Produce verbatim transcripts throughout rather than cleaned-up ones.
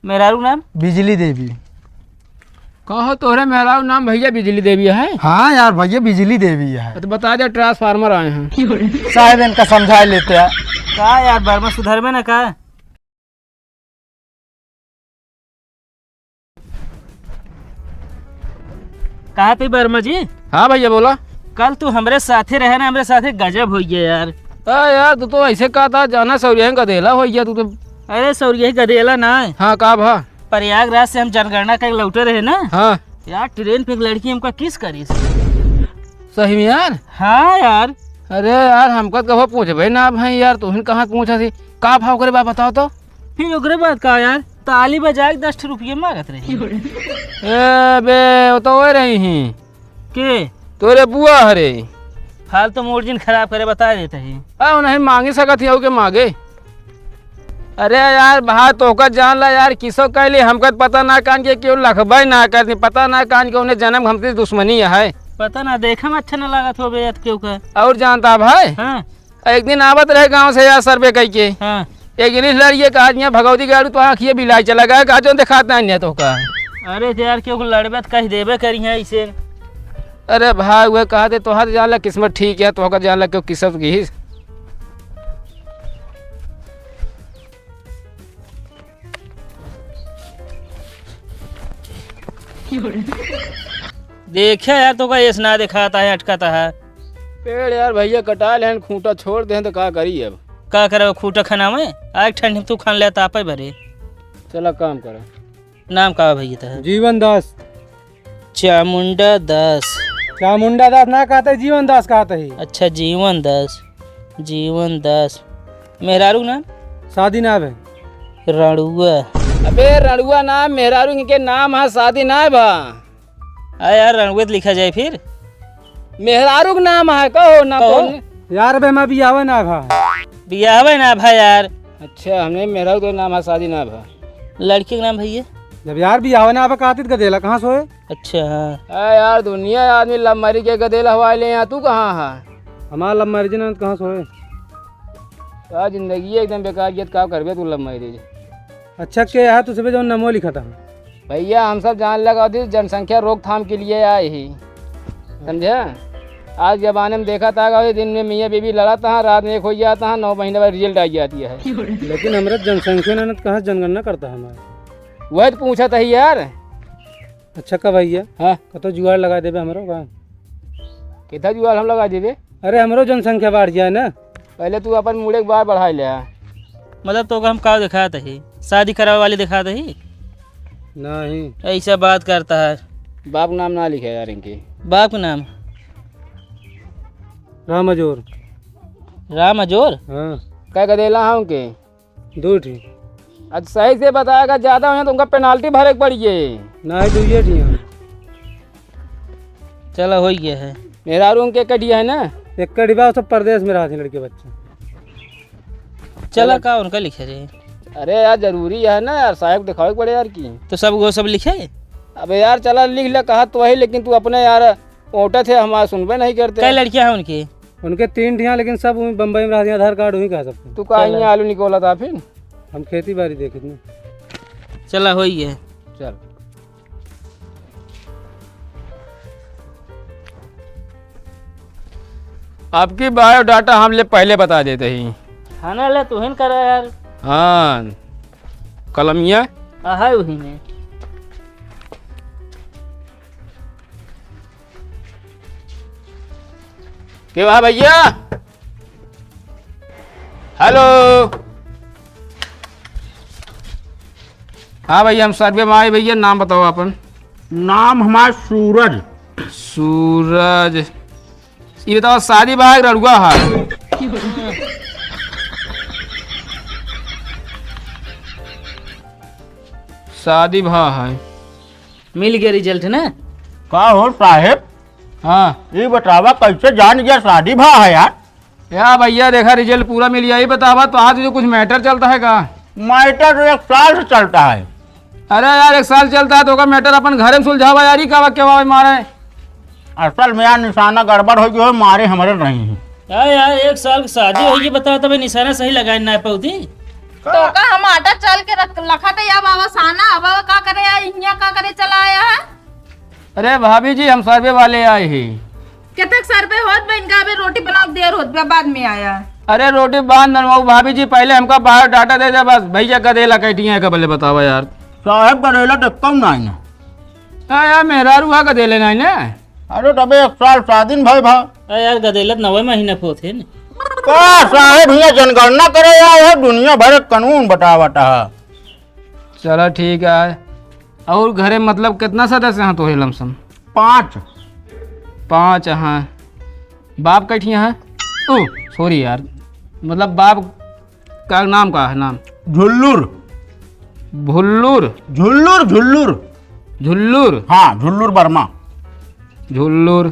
मेहरारू नाम? बिजली देवी। कहो, तोहरे मेहरारू नाम भैया बिजली देवी है? हाँ यार भैया, बिजली देवी है। तो बता दे, ट्रांसफार्मर आए हैं। साहब, इनका समझा लेते हैं। का यार, वर्मा सुधरबे ना का? कहा थे वर्मा जी? हाँ भैया, बोला। कल तू हमरे साथे रहे ना, हमरे साथे गजब होइ गया यार। हाँ यार, तू तो ऐसे कहा था, जाना सौरिया गदेला होइ गया तू तो। अरे सौरिया गदेला ना है। हाँ, का भा? प्रयागराज से हम जनगणना करके लौटे रहे ना। हाँ। यार, ट्रेन पे एक लड़की हमका किस करी। सही में यार? हाँ यार। अरे यार, हमका तो कबो पूछबे ना भाई यार, तुहिन कहाँ पूछा थी? का भाव करे बा, बताओ तो। फिर ओकरे बाद का यार, ताली बजा के दस ठो रुपये मांगत रही। ए बे, वो तो वो रही ही। के? तोरे बुआ हरे। फालतू मूड जिन खराब करे, बता देते ही। आ, नहीं मांगी सकत ही, के मांगे। अरे यार, भाई तोहका जान ला यार, किसो कहली, हमका त पता ना कान के क्यों लखबे ना करती, पता ना कान के उन्हें जन्म हमसे दुश्मनी है। पता ना, देखा में अच्छा ना लागत हो बे, यार, क्यों का? और जानता भाई? हाँ। एक दिन आवत रहे गाँव से यार सर्वे कई के। हाँ। एक इंग्लिश लड़िए कहा, "यहाँ भगवती गाड़ू तो आँखिए बिलाई चला गया, कहा जो दिखात नहीं है तो का।" अरे तो यार, क्यों लड़बे तो कह देबे करी है इसे। अरे भाई, वह कहा दे, तोहार जान ला किस्मत ठीक है, तोहका जान ला क्यों किस्मत की। देखे यार, तोहका एस ना देखाता है, अटकाता है। पेड़ यार भैया कटा लेहन, खूंटा छोड़ देहन तो का करी अब? का करब, खूंटा खनावे? आग ठंड में तू खान ले तापे भरे। चला काम करा। नाम का है भैया तोहार? जीवन दास। चामुंडा दास। चामुंडा दास ना कहते, जीवन दास कहते ही। अच्छा, जीवन दास। जीवन दास। मेहरारू नाम? शादी ना है। रणुआ। अबे रणुआ नाम, मेहरारू के नाम है, शादी ना है बा। आ यार, रणुआ तो लिखा जाए फिर। मेहरारू के नाम है, कहो ना कहो। कौन? यार बे, मैं बियाहवे ना भा। बियाहवे ना भा यार। अच्छा, हमने मेहरारू तो नाम है, शादी ना भा। लड़की के नाम भैया? जब यार बियाहवे ना भा, कहती तो गदेला कहाँ सोए? अच्छा, हाँ। आ यार, दुनिया आदमी love marriage के गदेला हवाई ले यहाँ, तू कहाँ है? हमारा love marriage ना, तो कहाँ सोए? का जिंदगी एकदम बेकार, ये का करबे तू love marriage? अच्छा, के है तुझे जौन नमो लिखा था? भैया, हम सब जान लगा दी जनसंख्या रोकथाम के लिए आए ही, समझे? आज जमाने में देखा था कि दिन में मियाँ बीवी लड़त हैं, रात में एक हो जाता है, नौ महीने बाद result आ जाती है। लेकिन हमरा जनसंख्या ना, ना कहाँ जनगणना करता है हमारा। वही तो पूछा था यार। अच्छा का भैया? हाँ। कतो जुगाड़ लगा देबे हमरो का? कितना जुगाड़ हम लगा देबे? अरे हमरो जनसंख्या बढ़ जाए ना। पहले तू अपन मूड़े एक बार बढ़ाई ले। मतलब तोका हम का देखात ही? शादी करावे वाली देखात ही? नहीं। ऐसा बात करता है। बाप नाम ना लिखे यार इनके। बाप के नाम? राम अजोर। राम अजोर? हाँ। कै गदेला हैं उनके? दो ठी। अच्छा, सही से बताएगा, ज्यादा हो जाए तो उनका penalty भरे के पड़ी है। ना, दुइये ठी हैं। चला, हो गया है। मेहरारू उनके एक ठी है ना? एक ठी बा, सब परदेश में रहते हैं लड़के बच्चे। चला, चला। का उनका लिखे रहे? अरे यार, जरूरी है ना यार, साहब को दिखावे के पड़े यार की। तो सब वो सब लिखे? अबे यार, चला लिख ले, कहा तो वही, लेकिन तू अपने यार ओटत है, हमारा सुनबे नहीं करते। कै लड़कियां हैं उनकी? उनके तीन ठिया, लेकिन सब वहीं बम्बई में रहती हैं, आधार कार्ड वहीं का है सबके। तू का चला। यहाँ आलू निकोला था फिर? हम खेती बाड़ी देखत नहीं। चला, होई है। चल। आपकी biodata हम ले पहले बता देते ही। खाना ले तुहिन करा यार। हाँ, कलमिया। आ, है वही में। के बा भैया? Hello। हाँ भैया, हम सर्वे में आए भैया, नाम बताओ अपन। नाम हमार सूरज। सूरज। ये बताओ, शादी बा कि रड़ुआ है? शादी भा है। मिल गया result ना? का हो साहेब? हाँ। ये बतावा कैसे जान गया शादी भा है यार? या भैया देखा result पूरा मिल गया। ये बतावा तो आज जो कुछ matter चलता है का? Matter तो एक साल से चलता है। अरे यार एक साल चलता है तो का matter अपन घरे में सुलझावा यार, ये का वाक्य वावे मारे? असल में यार निशाना गड़बड़ हो गयो, मारे हमरे नहीं है। यार, यार एक साल की शादी होगी, बतावा तबे निशाना सही लगाए ना पौती। तो का हम आटा चाल के रख, रखा था या बाबा साना, अब बाबा का करे आए, हियां का करे चला आया है? अरे भाभी जी, हम सर्वे वाले आए ही। केतक सर्वे होत बा, इनका अबे रोटी बनावे देर होत बा, बाद में आया। अरे रोटी बाद में बनवाऊ भाभी जी, पहले हमका बायोडाटा दे दे बस। भैया गदेला कैटिया का बल्ले बतावा यार। साहेब गदेला तो कम ना है ना। हाँ यार, मेहरारू हा गदेले ना है ना। अरे तबे एक साल शादी न भय भा। अरे यार, गदेला त नवे महीना के होत है न। का साहेब हियां जनगणना करे आए है, दुनिया भर के कानून बतावत है। चला ठीक है। और घरे मतलब कितना सदस्य हैं तो है लमसम? पाँच। पाँच, हाँ। बाप कैठिया है? ओ, सॉरी यार, मतलब बाप का नाम का है, नाम? झुल्लुर। भुल्लुर? झुल्लुर, झुल्लुर। झुल्लुर? हाँ, झुल्लुर वर्मा। झुल्लुर।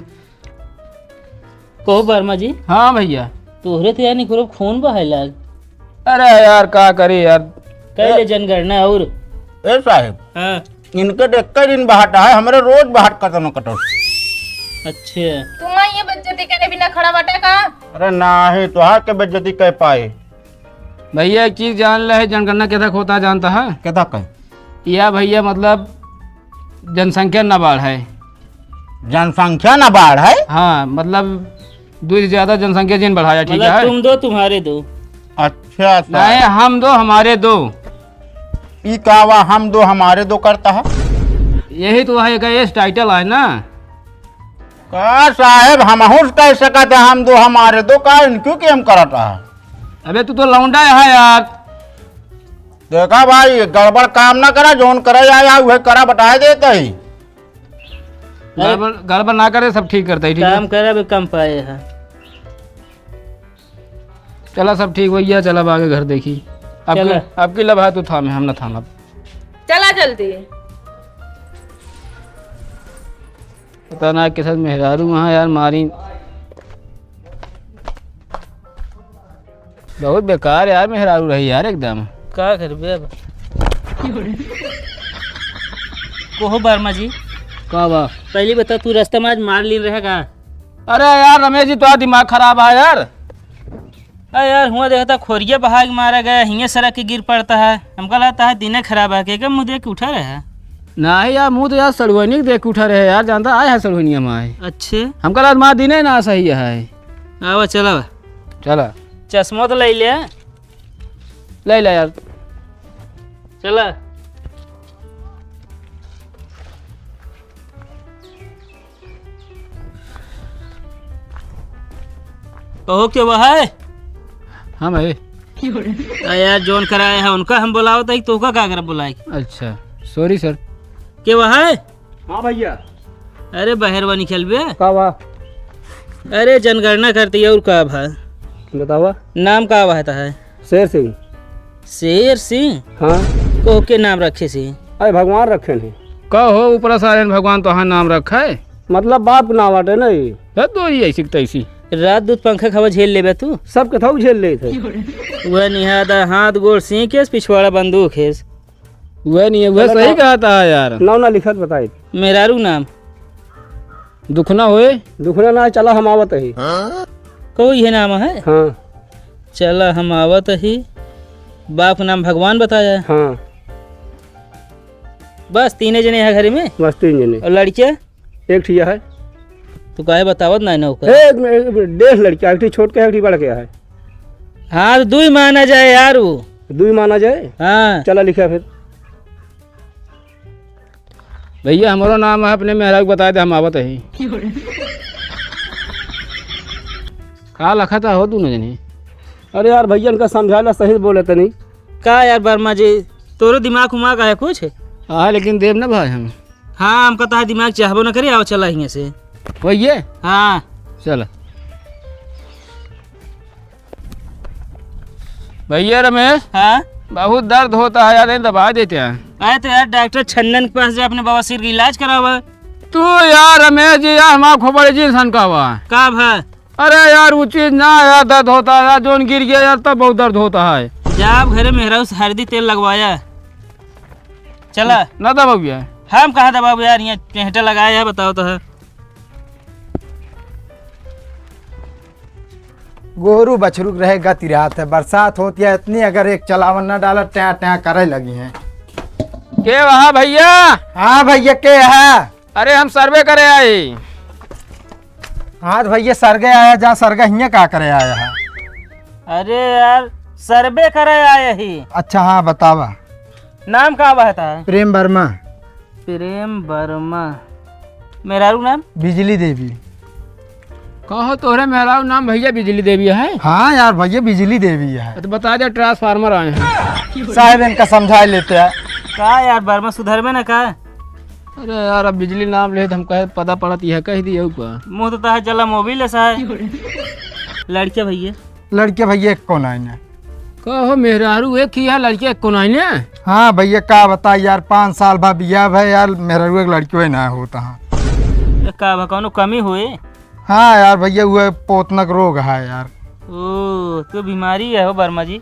कहो वर्मा जी। हाँ भैया। तोहरे तो यार निकुरो खून बहाय लाग। अरे यार, का करी यार। कैले ए- जनगणना और? ए साहेब। हाँ। इनके देख के दिन बहाटा है, हमरे रोज बहाट कटो न कटो। अच्छा। तुम ये बेइज्जती करे बिना खड़ा बाटे का? अरे नाही, तोहार के बेइज्जती कह पाए। भैया, एक चीज जान ले, जनगणना केदा होता जानता है? केदा कहे? या भैया, मतलब, जनसंख्या ना बढ़े। जनसंख्या ना बढ़े? हाँ, मतलब, दो से ज्यादा जनसंख्या जिन बढ़ाया, ठीक मतलब, है? तुम दो, तुम्हारे दो। अच्छा, सर। नहीं, हम दो, हमारे दो। ई का वा, हम दो, हमारे दो करता है? यही तो है, का ये टाइटल है ना? का साहेब, हमहू से कह सकत है, हम दो, हमारे दो, का इनक्यों के हम करत है? अबे, तू तो लौंडा है यार। देखा भाई, गड़बड़ काम ना करा, जौन करे आया, उहे करा, बताए देत ही। अरे गड़बड़, गड़बड़ ना करे, सब ठीक करता ही, ठीक है? काम करे, अबे कम पाए है। चला, सब ठीक भैया, चला, अब आगे घर देखी। अब चला। की, अब की लभा तू थामे, हम ना थामब। चला जल्दी। पता ना के साथ मेहरारू वहाँ यार मारी। बहुत बेकार यार मेहरारू रही यार एकदम। का करबे अब? कोहो वर्मा जी। का बा? पहली बता, तू रास्ता में आज मार लीन रहे का? अरे यार रमेश जी, तो दिमाग खराब है यार। अरे यार, हुआं देखता खोरिया बहा के मारा गया, हियां सरक के गिर पड़ता है। हमका लगता है दिने खराब है, के, के मुंह देख के उठा रहे है। नाही यार, मुंह तो यार सड़ुआनी देख के उठा रहे यार, जानता आए है सड़ुआनिया में आए। अच्छे। हमका लगता माँ दिने ना सही है। आवा, चला। चला। चश्मो तो ले ले। ले ले यार। चला। कहो के वह है? हाँ भाई। आ यार, जौन कराए है उनका हम बुलावत है, तोहका का करब बुलाए? अच्छा, sorry sir। के वह है? हाँ भैया। अरे बहरवा निकल बे। का बा? अरे जनगणना करती है और का भा? बतावा। नाम का बा है? शेर सिंह। शेर सिंह? हाँ। को के नाम रखे से? अरे भगवान रखे हैं। का हो ऊपरा सारे भगवान तोहार नाम रखा है? मतलब बाप के नाम बाटे ना ये। है तो ये ऐसी की तैसी। रात दूध पंखा खावा झेल लेबे तू? सब कथऊ झेल लेत है। वह निहादा हाथ गोड़ सींकेस, पिछवाड़ा बंदूक हेस। वह नहीं है, वह चला सही ना। कहा था यार। नाव ना लिखत बताई। मेहरारू नाम? दुखना होए। दुखना ना, चला हम आवत ही। हाँ? को ये नाम है? हाँ। चला हम आवत ही। बाप नाम भगवान बताया। हाँ। बस तीने जने हैं घर में? बस तीन जने। और लड़कियाँ? एक ठिया है। तू काहे बतावत ना, ना ओकर? ए, एक, एक, डेढ़ लड़का, एक ठी छोट के है, एक ठी बड़ के है। हाँ, तो दुई माना जाए यार वो। दुई माना जाए? हाँ। चला लिखा फिर। भैया, हमरो नाम है, अपने मेहरारू के बताए दे, हम आवत ही। का लखत हो दोनों जने? अरे यार भैया, इनका समझाला सही बोले तनी। का यार वर्मा जी, तोरो दिमाग उमाग है कुछ? हाँ, लेकिन देव ना भाई हम। हाँ, हमका तहार दिमाग चाहबो न करे, आओ चला हियां से। वही है? हाँ। चला। भैया रमेश। हाँ? बहुत दर्द होता है यार, दबा देते हैं। अरे तो यार डॉक्टर छन्नन के पास जा, अपने बवासीर का इलाज करावा। तू यार रमेश जी यार, हमारा खोपड़ी जी इंसान का हुआ। का भा? अरे यार, वो चीज ना यार, दर्द होता है यार, जोन गिर गया यार, तब बहुत दर्द होता है। जा आप घरे मेहरारू से हरदी तेल लगवाया। चला। ना दबाओ यार। हम कहाँ दबाओ यार, यहाँ टेंटा लगाया है, बताओ तो है। गोरू बछरू के रहे गति रहत है, बरसात होती है इतनी, अगर एक चलावन न डाला, ट्यां ट्यां करे लगी हैं। के वहा भइया? हाँ भइया, के है? अरे हम सर्वे करे आए। हाँ तो भइया सर्वे आया, जा सर्वे हियाँ का करे आया है? अरे यार, सर्वे करे आए ही। अच्छा हाँ बतावा। नाम का बा तोहार? प्रेम वर्मा। प्रेम वर्मा। मेहरारू नाम? बिजली देवी। कहो तोहरे मेहरारू नाम भइया बिजली देवी है? हाँ यार भइया बिजली देवी है। तो बता दे ट्रांसफार्मर आए हैं। साहब इनका समझा लेते हैं। का यार वर्मा सुधरबे ना का? अरे यार अब बिजली नाम ले तो हम कहे पता पड़त यह कह दिए का? मुँह तो तोहार जला मोबिल है साहब। लड़के भइया? लड़के भइया एक कौन आए ना। कहो मेहरारू एक ही है, लड़के एक कौन आए ना? हाँ भइया का बता यार, पाँच साल भा बियाह भा यार, मेहरारू एक लड़कियों ना होता है। ए, का बा कौनो कमी होए? हाँ यार भइया, वो पोतनक रोग है यार। ओ, तो बीमारी है हो वर्मा जी।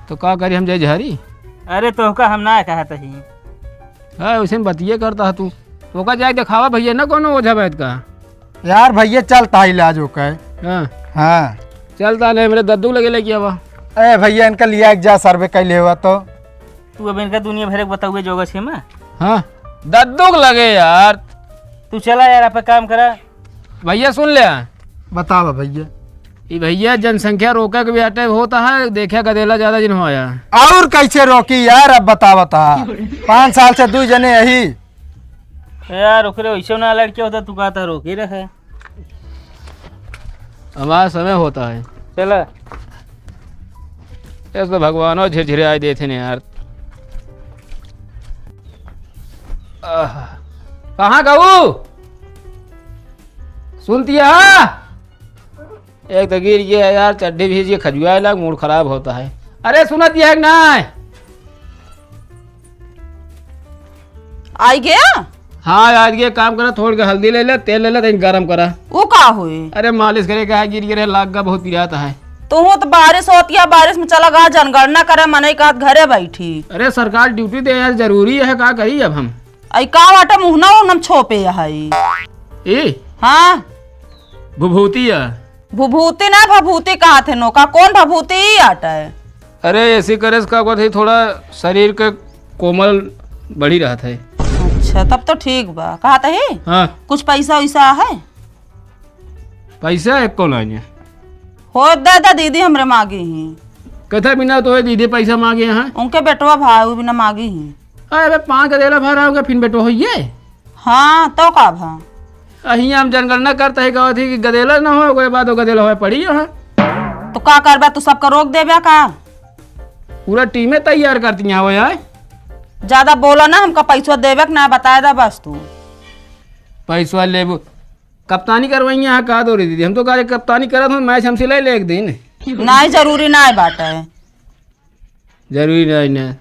तो का करी हम जाए झारी? अरे तोहका हम ना कहत ही। हाँ, वैसे में बतिये करता है तू। तोका जाए देखावा भइया ना कौनो ओझा वैद का। यार भइया चलता है इलाज होकर। हाँ। हाँ। चलता नहीं, मेरे दद्दू लगे लेके आवा। ए भइया इनका लिया एक जा सर्वे कर ले हुआ तो। तू अब इनका दुनिया भर के बताउए जोगा छे में। हाँ। दद्दू के लगे यार। तू चला यार, आप काम करा। भइया सुन ले। बतावा भइया। ई भइया जनसंख्या रोके के भी अटैक होता है, देखे गदेला ज्यादा जिन होया। और कैसे रोकी यार, अब बतावा ता। पाँच साल से दू जने यही। यार ओकरे वैसे ना लड़के होता, तू कहता रोकी रहे। हमारा समय होता है। चला। ऐसे तो भगवानो झिरझिराई देते ने यार। आह, कहाँ गऊ? सुनती है? एक तो गिर गया यार, चड्ढी भीज के खजुआए लाग, मूड खराब होता है। अरे सुनत यह है कि ना? आई गया? हाँ, आज के काम करा, थोड़ के हल्दी ले ले, तेल ले ले, तनी गरम करा। वो का होए? अरे मालिश करे का है, गिर गिरे लाग गा, बहुत पिरात है। तो हो तो बारिश होती है, बारिश में चला गा जनगणना करे, मनई का घरे बैठी। अरे सरकार ड्यूटी दे यार, जरूरी है, का करी अब हम? आई का बाटे मुहना उहनम छोपे है। ए? हाँ। भभूति है। भभूति ना, भभूति कहत है नोका, कौन भभूति ई आटा है? अरे, ऐसी करे से का कहत है, थोड़ा शरीर के कोमल बढ़ी रहत है। अच्छा, तब तो ठीक बा। कहत है? हाँ। कुछ पैसा वैसा है? पैसा एक कौन आने? हो दे दे, दीदी हमरे मांगी ही। कथा बिना तो है दीदी पैसा मांगे हैं। उनके बेटवा भाई, वो बिना मांगी ही। अरे, अबे पाँच गदेला भरा होगा, फिर बेटवा होइए। हाँ, तो का भा? अहियाँ हम जनगणना करत ही, कहत ही कि गदेला ना हो, ओकरे बाद वो गदेला होए पड़ी है। तो का करबा, तू सबका रोक देबे का? पूरा टीमे तैयार करती हैं वो यार। ज्यादा बोला ना, हमका पैसवा देबे के ना, बताए दा बस तू। पैसवा लेबू, कप्तानी करवाई यहाँ का दो रे दीदी, हम तो कहा कप्तानी करत हूँ, मैच हमसे ले ले एक दिन। नहीं, जरूरी ना बाटे। जरूरी नहीं ना।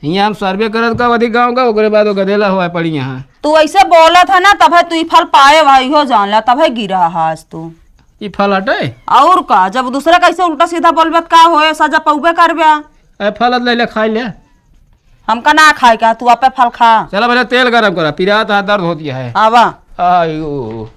हियाँ हम सर्वे करत का अधिक गाँव का, ओकरे बाद वो गदेला हुआ पड़ी यहाँ। तू ऐसे बोलत है ना, तभे तू ई फल पाए भाई हो जान ला, तभे गिरा है आज तू। ई फल हटे? और का, जब दूसरे कैसे उल्टा सीधा बोलबे त का होए, सजा पौबे करबे। ए फल ले ले, खाई ले। हमका ना खाए का, तू आपे फल खा। चला पहले तेल गरम करा, पिरात है, दर्द होती है। आवा। आयो।